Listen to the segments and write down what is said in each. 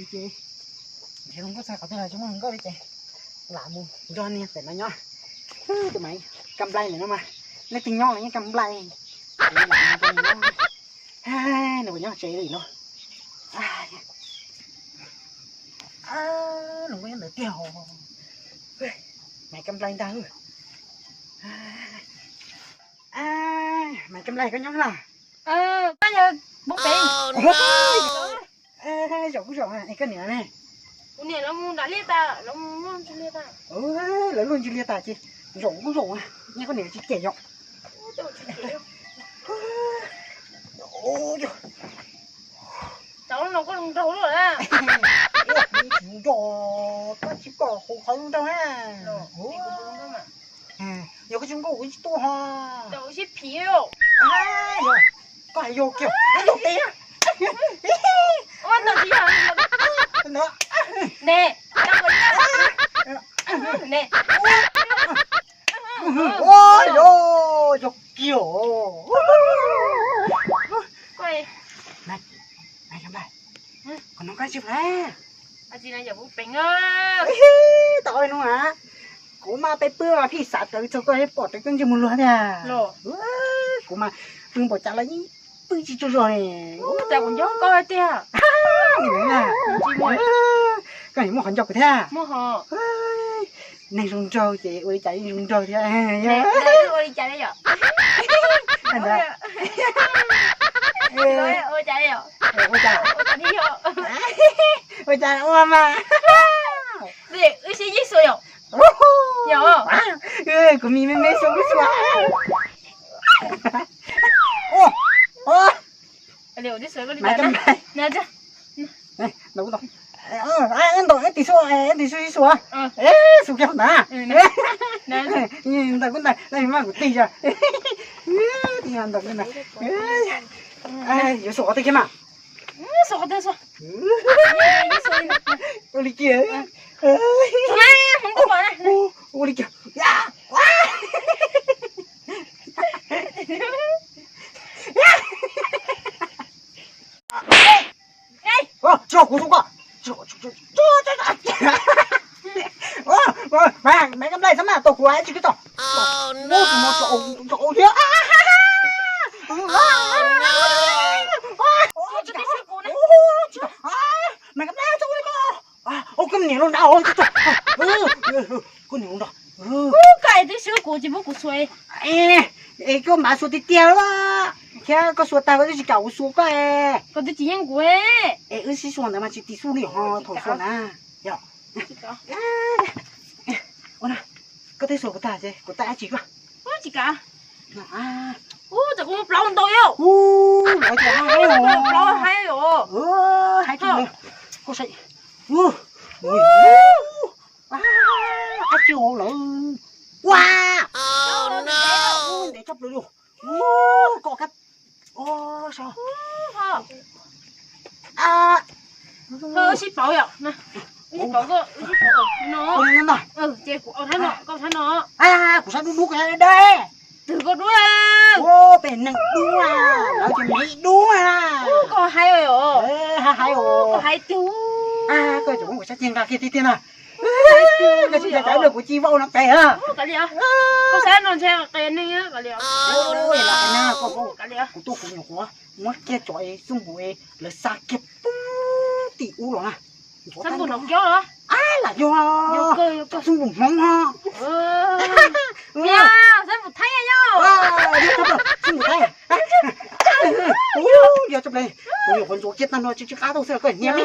Ces nws kuj txog qhov twg los tsis muaj hluas nkauj li ces lam mus nrog niag pem no nyob. Tus Maiv Kab Nplaig lawm no mas, leej twg nyob los yeej Kab Nplaig. Nws puas nyob tsev li no? Nws kuj nyob ntawd tiag os. Maiv Kab Nplaig ntag. Maiv Kab Nplaig koj nyob los? Koj yog Pub Peev. Zaum kuj zaum, es koj niam ne? Kuv niam lawv mus nram liaj tas, lawv mus muag ntsis liaj tas. Lawv luaj ntsis liaj tas ces zaum kuj zaum, nyob koj niam tsis cem yom. Tau no koj zoo nraug lawm. Tsis nraug, koj tsis pom kuv qhov zoo nraug na. Yog koj tsis nkauj kuv tsis tuaj ho. Koj hais yog kiag, koj yog tes. Ne, ne. Yog kiag. Koj no koj tsis pom. Tau no a, kuv mas peb pw mas phij xav tawv txog koj pom tawv koj ntsej muag luag tiag. Kuv mas pw npaum cas los yeej pw tsis tsaug zog ne. Kuv nco koj tiag. Koj muaj qhov nco kuv thiab. Neeg zoo nraug ces ua li cas yeej zoo nraug thiab. Ua cas ua mas. Wb sib yig xuas yom. Kuv mis me me xuas xuas. Ntaus ib tis xuas, ib tis xuas, xuas kiag ntawd. Ntaus kuv ntaus, maj kuv tig. Ntaus kuv ntaus. Yuav xuas qhov twg kiag mas? Ua li kiag. Ua li kiag. Tsis yog kuv xuas koj. Maiv Kab Nplaig xab maj tau kuv tsis tau. Tus no tso thiab. Maiv Kab Nplaig tso li koj. Koj niam los nrad, koj niam los nrad. Koj twb swb kuv tsis pub kuv xuas. Es koj mam xuas tiag tiag thiab, koj xuas tag koj twb tsis kam kuv xuas koj. Koj twb tsis yeej kuv. Es wb sib xuas ntawd mas tsis tis xub li ho thaum xuas na. Yog koj twb xuas kuv tag ces kuv tab dab tsi koj. Tsis kam. Ub, txawm kuv muaj plaub ntau yom. Ub, plaub haib os. Haib koj saib. Ub, dab tsi lawm. Ua, ntev tshaj plaws li. Koj kab, sib pauv yom. Sib pauv, sib pauv no. Ces kuv au thab no, koj au thab no. Kuv sab dub dub koj dab. Twg koj dub? Peb neeg dub, lawv ces me dub. Koj hais os. Hais hais os. Koj hais twg? Koj cov muab kuv sab ceg nqa kiag tiag tiag na. Koj tsis cov cov kuv ci vau no pes a. Koj sab no ntshe qia neeg. Kuv tuaj kuv nyuam qhuav muab kiag cov xub npum lawv xa kiag pub tim ub los na. Xub npum Hmoob no. Xub npum Thaib. Xub npum Thaib. Yog tso ple, kuv nyuam qhuav ntxuav kiag tag no tsis tsis qab tau xwb koj niam.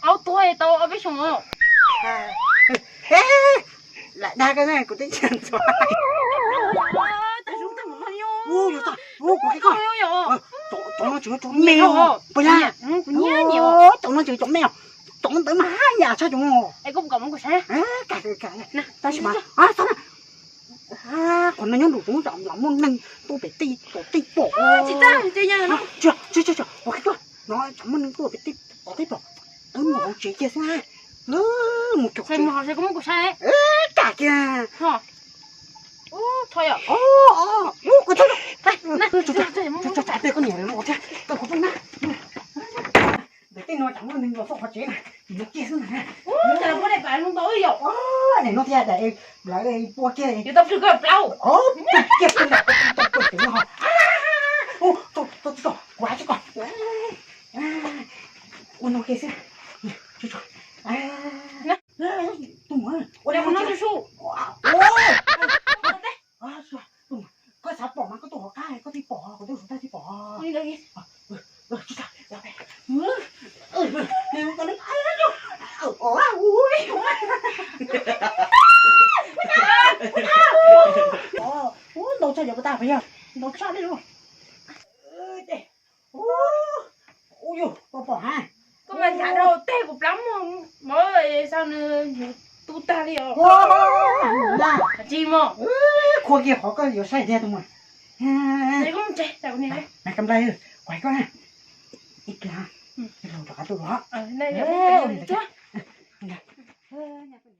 Aub tuag tau ob peb xyoo os. Lam dag koj, kuv twb tsis ntxuav. Kuv qhia koj, cov no tseem cov me os. Cov no tseem cov me os. Cov ntawd mas haj yam tshaj cov no. Tab sis mas qhov no nyob nraum zoov tsam muaj neeg tuaj pem tej tom tej pom. Tsis tsis tsis, ua qhia koj, no tsam muaj neeg tuaj pem tej tom tej pom. Wb mus hauv tsev kiag xwb na. Mus caum tsev. Kam kiag. Kuv tau. Tso tso tso, tej koj niam lawv los thiab, koj kuv pheej na. Ntawm tej no tsam muaj neeg los txog qhov tsev na, nim no kiag xwb na. Nim no thiab daim lawv pua kiag, kiag kiag tau pua tsev no ho. Tso tso tso, kuv hais tsis koj. Ua no kiag xwb. Tus muam, ua no su su. Koj xav pom mas koj tuaj hauv qab koj thiaj pom, kuv tuaj hauv tag thiaj pom. Ntau tshaj cov puas tag, yog ntau tshaj li. Ua yus pom pom ha. Koj mas nrhav rau tej kuv plab mog, mov xav nws tu tag li os. Tsis mog. Qhua kiag qhov koj yuav saib thiab tus muam. Koj mus tsev, kuv niam. Mas Kam Nplai, kuv hais koj na, ib pliag laug rov qab tuaj los.